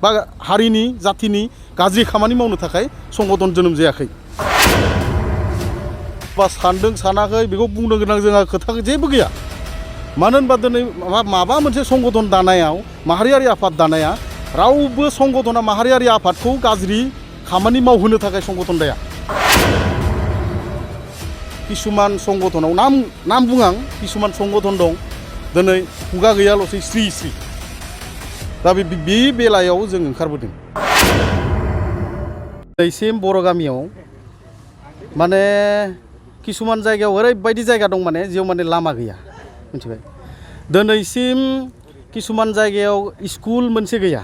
बा हारिनि जातिनि गाज्रि खामानि मावनो थाखाय संगठन जोनोम जायाखै बा सानदों सानाखै बेखौ बुंनो गोनां जोंहा खोथा जेबो गैया मानो होनबा दिनै माबा मोनसे संगठन दानायाव माहारियारि आफाद दानाया रावबो संगठना माहारियारि आफादखौ गाज्रि खामानि मावहोनो थाखाय संगठन दाया किसुमान संगठनाव नाम बुङां किसुमान संगठन दं दिनै खुगा गैयाल'सै स्रि स्रि दा बे बेलायाव जों ओंखारबोदों दिनैसिम बर' गामियाव माने किसुमान जायगायाव ओरैबायदि जायगा दं माने जेयाव माने लामा गैया मिथिबाय दिनैसिम किसुमान जायगायाव स्कुल मोनसे गैया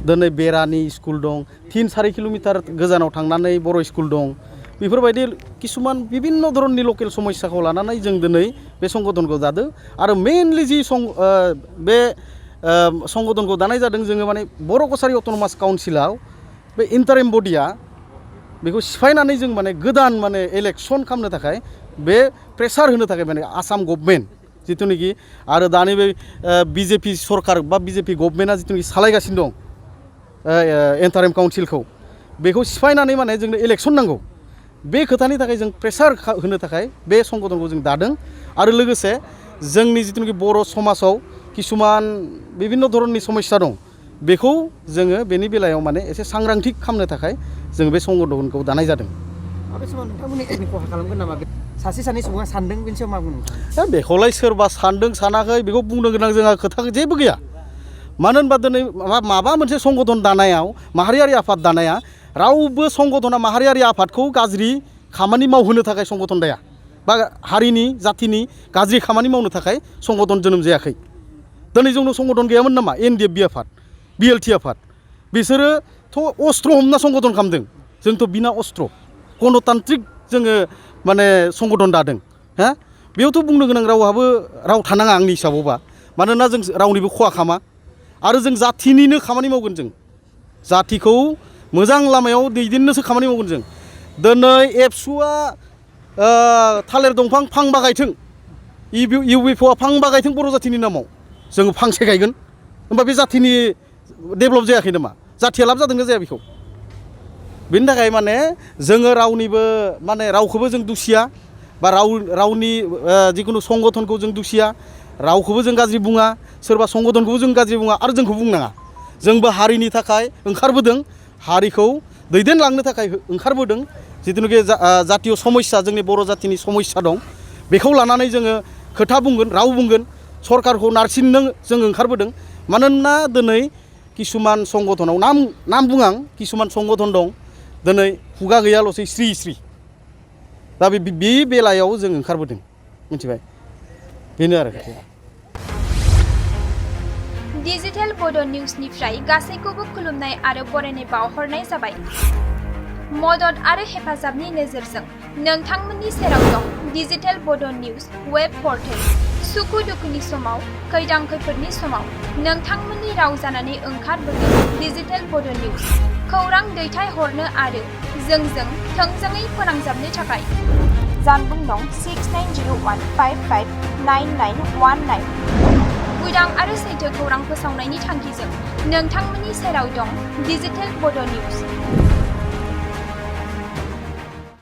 दिनै बेरानि स्कुल दं 3-4 किल'मिटार गोजानाव थांनानै बर' स्कुल दं बेफोरबायदि किसुमान बिभिन्न धरननि लकेल समस्याखौ लानानै जों दिनै बे संगठनखौ दादों आरो मेनलि जि बे संगठनखौ दानाय जादों जोङो माने बर' कसारि अट'नमास काउन्सिलाव बे इन्टारिम बडिया बेखौ सिफायनानै जों माने गोदान माने इलेक्सन खालामनो थाखाय बे प्रेसार होनो थाखाय माने आसाम गभर्नमेन्ट जिथुनिखि आरो दानि बे बिजेपि सरकार बा बिजेपि गभर्नमेन्टआ जिथुनिखि सालायगासिनो दं इन्टारिम काउन्सिलखौ बेखौ सिफायनानै माने जोंनो इलेक्सन नांगौ बे खोथानि थाखाय जों प्रेसार होनो थाखाय बे संगठनखौ जों दादों आरो लोगोसे जोंनि जिथुनिखि बर' समाजाव किसुमान बिभिन्न धरननि समस्या दं बेखौ जोङो बेनि बेलायाव माने एसे सांग्रांथि खालामनो थाखाय जों बे संगठनखौ दानाय जादों बे समाव नोंथांमोननि खहा खालामगोन नामा सासे सानै सुबुङा सानदों बेनि सायाव मा बुङो बेखौलाय सोरबा सानदों सानाखै बेखौ बुंनो गोनां जोंहा खोथा जेबो गैया मानो होनबा दिनै माबा मोनसे संगठन दानायाव माहारियारि आफाद दानाया रावबो संगठना माहारियारि आफादखौ गाज्रि खामानि मावहोनो थाखाय संगठन दाया बा हारिनि जातिनि गाज्रि खामानि मावनो थाखाय संगठन जोनोम जायाखै दिनै जोंनाव संगठन गैयामोन नामा एनडिएफबि आफाद बिएलटि आफाद बिसोरोथ' अस्त्र हमना संगठन खालामदों जोंथ' बिना अस्त्र गणतान्त्रिक जोङो माने संगठन दादों हा बेयावथ' बुंनो गोनां राव थानाङा आंनि हिसाबावबा मानोना जों रावनिबो खहा खालामा आरो जों जातिनिनो खामानि मावगोन जों जातिखौ मोजां लामायाव दैदेननोसो खामानि मावगोन जों दिनै एबसुआ थालिर दंफां फांबा गायथों इउबिपिएफआ फांबा गायथों बर' जातिनि नामाव जोङो फांसे गायगोन होमबा बे जातिनि डेभेलप जायाखै नामा जातिया लाब जादोंना जाया बेखौ बेनि थाखाय माने जोङो रावनिबो माने रावखौबो जों दुसिया बा रावनि जिखुनु संगठनखौ जों दुसिया रावखौबो जों गाज्रि बुङा सोरबा संगठनखौबो जों गाज्रि बुङा आरो जोंखौ बुंनाङा जोंबो हारिनि थाखाय ओंखारबोदों हारिखौ दैदेनलांनो थाखाय ओंखारबोदों जिथुनाखि जातीय समस्या जोंनि बर' जातिनि समस्या दं बेखौ लानानै जोङो खोथा बुंगोन राव बुंगोन सरकारखौ नारसिननो जों ओंखारबोदों मानोना दिनै किसुमान संगठनाव नाम बुङां किसुमान संगठन दं दिनै खुगा गैयाल'सै स्रि स्रि दा बे बेलायाव जों ओंखारबोदों मिथिबाय बेनो आरो खोथाया डिजिटेल बड' निउसनिफ्राय गासैखौबो खुलुमनाय आरो बरायनाय बावहरनाय जाबाय मदद आरो हेफाजाबनि नोजोरजों नोंथांमोननि सेराव दं डिजिटेल बड' निउस वेब पर्टेल सुखु दुखुनि समाव खैदां खैफोदनि समाव नोंथांमोननि राव जानानै ओंखारबोदों डिजिटेल बड' निउस खौरां दैथायहरनो आरो जोंजों थोंजोङै फोनांजाबनो थाखाय जानबुं दं 6901559919 उदां आरो सैथो खौरां फोसावनायनि थांखिजों नोंथांमोननि सेराव दं डिजिटेल बड' निउस